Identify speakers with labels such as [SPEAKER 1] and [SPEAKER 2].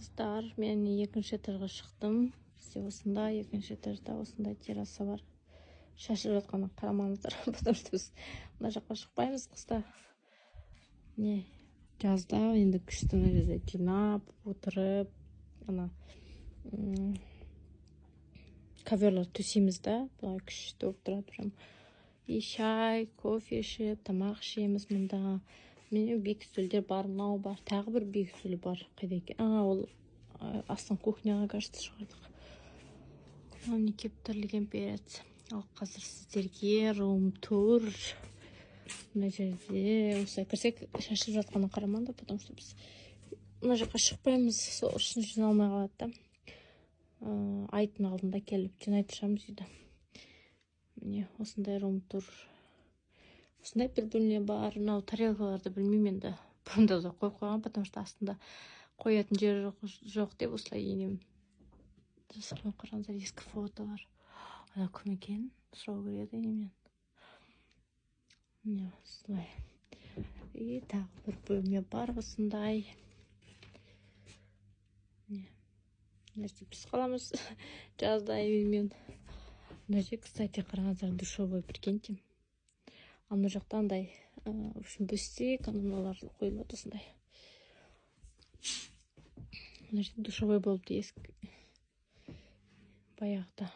[SPEAKER 1] Қыздар, мен екінші этажға шықтым. Бізде осындай екінші этажда осындай терраса бар. Шашылып жатқанына қарамаңыздар, потому что біз мына жаққа шықпаймыз қыста. Не, жазда енді күшті мына жерде жинап отырып, ана коверлар төсейміз да, былай күшті болып тұрады прям. И шай, кофе ішіп, тамақ ішеміз мында. Міне, биік үстелдер бар, мынау бар, тағы бір биік үстел бар. Қайда екен? А, ол астын кухняға, кажется, шығардық. Мынау не, кептірілген перец. Ал қазір сіздерге рум тур. Мына жерде осылай кірсек, шашылып жатқанына қарамаңдар, потому что біз мына жаққа шықпаймыз, сол үшін жиналмай қалады да. Айттың алдында келіп жинайтын шығармыз үйді. Міне, осындай рум тур. Осындай бір бөлме бар. Мынау тарелкаларды білмеймін енді, бұрында да қойып қойған, потому что астында қоятын жер жоқ деп осылай енем жасаған. Қараңыздар, ескі фотолар. Ана кім екен, сұрау керек еді енемнен. Міне, осылай. И тағы бір бөлме бар осындай. Міне, мына жерде біз қаламыз жазда мен. Мына жерде, кстати, қараңыздар, душевой, прикиньте. Ал мына жақта андай, в общем, бөстек, анау мыналар қойылады осындай. Мына жерде душевой болыпты ескі, баяғыда.